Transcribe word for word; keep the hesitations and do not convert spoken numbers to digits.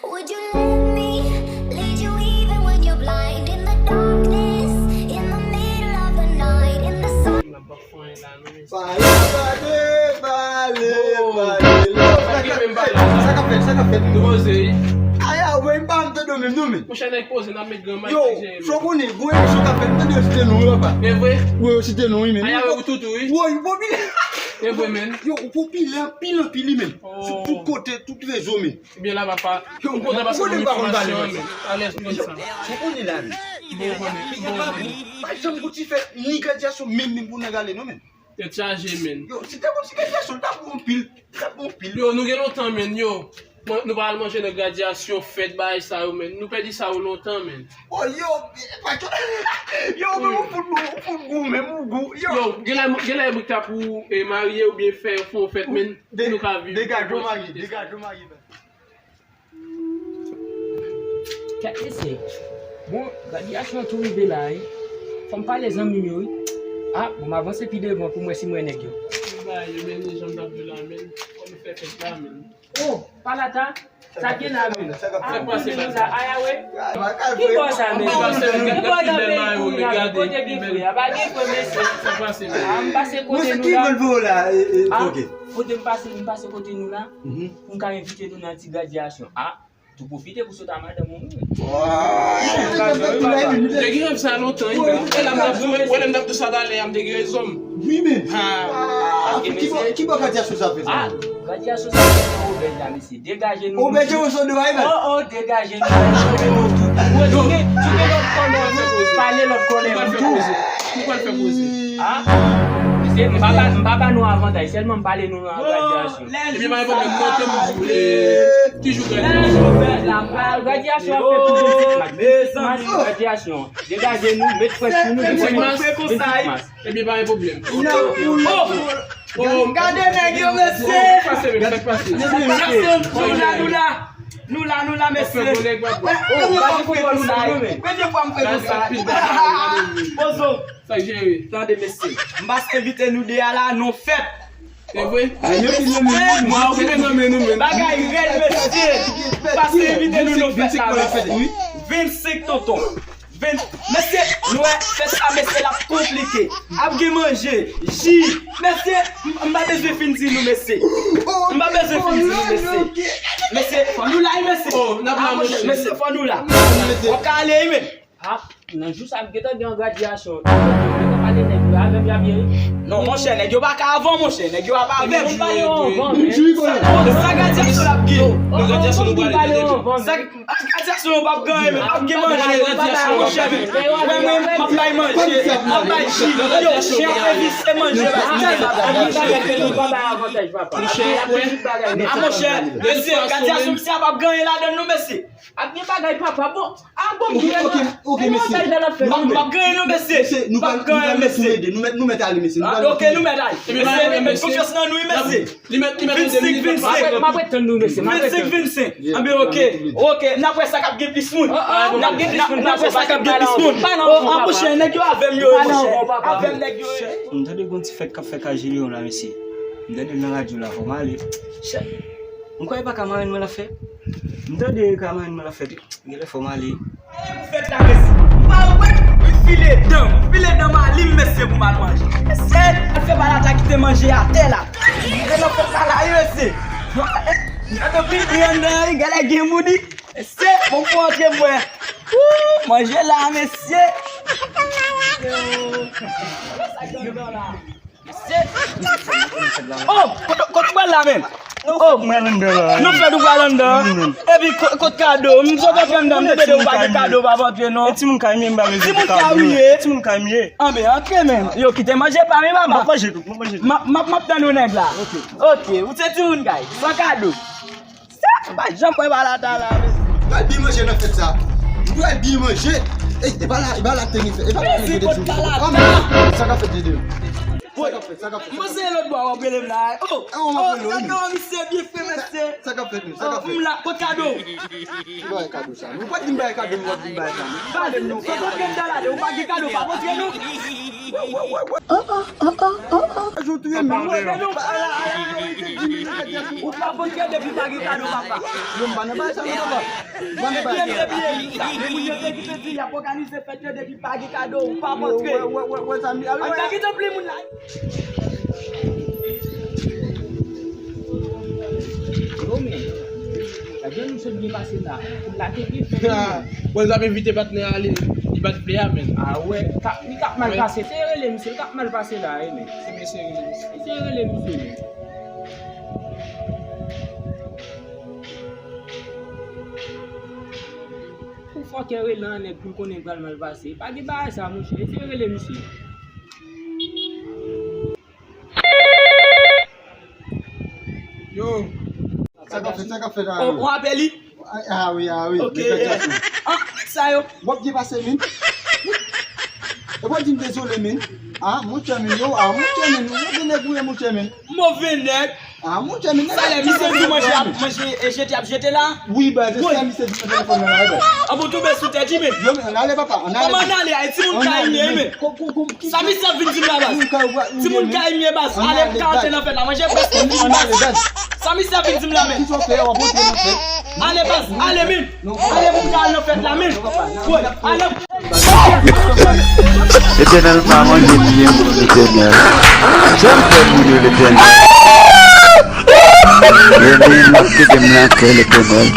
Would you let me lead you even when you're blind in the darkness, in the middle of the night, in the sun? Pale, pale, pale, pale. Sa k ap fèt, sa k ap fèt, sa k ap fèt? Nou poze wi. Aya, ou menm pa m tande w menm non men. Monchè, nèg poze, n ap met granmay. Yo, sa w konnen, gwo eleksyon k ap fèt, m tande yo site non wi papa. E vre? Wi, yo site non wi men. Aya, ou toutou wi. Woy, ou popilè. E vre men. Yo, ou popilè anpil anpil wi men. Sou tout kote, tout rezo men. Ebyen la papa, m kontan paske pou enfòmasyon an men. Alèz pou konn sa. Ou konnen la men. Bon, bon, bon. Pa janm gon ti fèt ni gradyasyon menm menm pou n al gade non men. Tèt chaje men. Yo, si te gon ti gradyasyon, l t ap bon anpil. L t ap bon anpil. Yo, nou gen lontan men, yo. Nou pa al manje nan gradyasyon, fèt, bagay sa yo men. Nou pèdi sa yo lontan men. Oh, yo, yo, men ou fout gou, ou fout gou menm, ou gou. Yo, genlè, genlè Brik ta pou marye oubyen fè, fè yon fèt men. Nou ka viv. Degaje w marye, degaje w marye. Kèt mesye. Bon, gradyasyon an tou rive la wi. Fò m pale zanmi m yo wi. Ah, bon, m avanse pi devan pou m wè si m wè nèg yo. Ba yo men, jan m t ap di w la men. Fò nou fè fèt la men. Oh, Palata. Sa gen la men. Ap koute nou la, aya we. Ki bò sa men? Ki bò sa men? Kote gen frè a? Pa gen frè mesye. A, m pase kote nou la. Kote m pase, m pase kote nou la. Pou m ka envite nou nan ti gradyasyon. Ah, tou pwofite pou sot a madanm ou wi. M te gen rèv sa lontan wi. E la m t ap di w, wè lè m t ap di w sa talè a, m te gen rezon m. Wi men. Ki bò gradyasyon sa fèt? Ah, gradyasyon sa fèt nan obèj la mesye. Degaje nou. Obèj yo sou do a wi men. Oh, oh, degaje nou. Degaje nou tout. Ou gen, ou gen lòt kòlè, pale lòt kòlè. Nou pral fè koze. Nou pral fè koze. Ah, mesye, m pa ba, m pa ba nou avantaj, sèlman m pale nou nan gradyasyon. Ebyen pa gen pwoblèm, montre m ki jou gradyasyon. Gradyasyon ap fèt pou vennsenk mas. Vennsenk mas, gradyasyon. Degaje nou, met frè sou nou, vennsenk mas. Ebyen pa gen pwoblèm. Gade nèg yo mesye. Sa k pase menm, sa k pase? Nou la, nou la. Nou la, nou la mesye. Premye fwa m fè konsa. Premye fwa m fè konsa. Pozo. Sa k jere? Tande mesye. M pase envite nou de a la nan fèt. Se vre? Mwen okipe nan men nou menm. Bagay rèd mesye. Pase envite nou nan fèt la mesye. Vennsenk tonton. Vennsenk. Mesye, nou wè fèt sa mesye l ap konplike. Ap gen manje, ji. Mesye, m, m pa bezwen fin di nou mesye. M pa bezwen fin di nou mesye. Mesye, fò nou la wi mesye. Mesye, fò nou la. W ap ka ale wi men. Ah, nan jou sa m gentan gen yon gradyasyon. Mwen gentan pale nèg yo avè m y ap ye wi. Non monchè, nèg yo pa ka avan monchè, nèg yo ap avè m. Mwen pale yo anvan men. Sa gradyasyon l ap gen? Nan gradyasyon nou prale. Sa gradyasyon yo p ap gen anyen men, p ap gen manje. Monchè men, mwen menm m ap bay manje, m ap bay ji. Yo, chen ap envite manje. Ah monchè, mesye, gradyasyon misye a p ap gen anyen ladann non mesye. Ap gen bagay papa bon. Ah bon, ok, ok, ok mesye. M ap, m ap gen anyen non mesye. M ap gen anyen mesye. Nou mèt, nou mèt ale mesye. Ah ok, nou mèt ale. Mesye, fè konfyans nan nou wi mesye. Vennsenk, vennsenk. M ap ret tann nou mesye. Vennsenk, vennsenk. Anben ok, ok. N ap wè sa k ap gen plis moun. N ap gen, n ap, n ap wè sa k ap gen plis moun. Oh, ah monchè, nèg yo avè m yo wi monchè. Avè m nèg yo wi. M tande gon ti fèt k ap fèt Kaji Leon la mesye. M tande l nan radyo la, fò m ale. M kwè e pa ka marenn mwen l ap fè. M tande e ka marenn mwen l ap fè. Genlè fò m ale. Fèt la mesye. M pa wè, m file dan, m file dan m ale mesye pou m al manje. Mesye, al fè Palata kite manje atè la. E nan fèt la la wi mesye. Gade pi li anndan wi, gade gen moun wi. Mesye, bon pou antre m wè. Woo, manje la mesye. Sa k anndan la? Oh, kot, kot ou pral la menm? Oh, nou fèt ou pral anndan. Epi kot kado? M sot antre anndan, m te tande ou pa gen kado, pa antre non. E timoun kay m ye, m pa bezwen kado. Timoun kay ou ye? Timoun kay m ye. Anben antre menm. Yo, kite manje pa m wi papa. M ap manje tou, m ap manje tou. M ap, m ap, m ap tann ou nèg la. Ok, ou se timoun kay, san kado. Sa, m pa janm wè Palata la, mesye. M pral byen manje nan fèt sa. M pral byen manje. Ey, e pa la, e pa la te gen fèt. E pa la te gen fèt. Sa k ap fèt, Dede? Sa k ap fèt, sa k ap fèt? M panse lòt bò w ap rele m la. Oh, oh, kado misye byen fre, mesye. Sa k ap fèt, sa k ap fèt? M la, kot kado? Ki bagay kado sa? Nou pa t vin bay kado, nou pa t vin bay sa. Pale m non. Ou pa gen kado, pa montre nou. Ou pa pote depi pa gen kado, papa. Yo, m pa nan bagay sa, non, papa. M pa nan bagay sa. Moun yo te kite di y ap òganize fèt yo depi pa gen kado, ou pa pote. Wè, wè, wè, wè, sa m di, a, wè. An ta kite pli moun la. Yo, men. Gade yon sot byen pase la. Pou l la te byen fè. Bon, l ap envite patnè a ale, li pa t vle a, men. A wè, li k ap mal pase. Se rele misye, li k ap mal pase la, wi, men. Se mesye rele misye. Se rele misye, men. Pou fòkè rele an nèg pou l konnen l pral mal pase. Pa gen bagay sa, monchè. Se rele misye. Yo. Sa k ap fèt, sa k ap fèt la? Ou, ou apèl li? Ah, ah wi, ah wi. Ok, nèg sa yo. W ap byen pase, men. E w ap di m dezole, men. Ah, monchè, men, yo, ah, monchè, men, ou move nèg ou ye, monchè, men. Move nèg. Ah, monchè, men, nèg sa lè misye di manje ap manje e jete ap jete la. Wi, baz, se sa misye di nan telefòn nan la, baz. An bon, tonbe sou tèt li, men. Yo, men, ann ale, papa, ann ale. Kòman ann ale a? Timoun ka imye, men. Sa misye ap vin di m la, baz? Timoun ka imye, baz. Ale, m ka antre nan fèt la. Manje prèske fini, baz. Sa misye ap vin di m la, men. Ale, baz, ale, men. Ale, m ka al nan fèt la, men. Woy, ale. Letènèl pa manje byen pou Letènèl. Jan m fè moun yo, Letènèl. Letènèl, m ap kite m nan kè, Letènèl.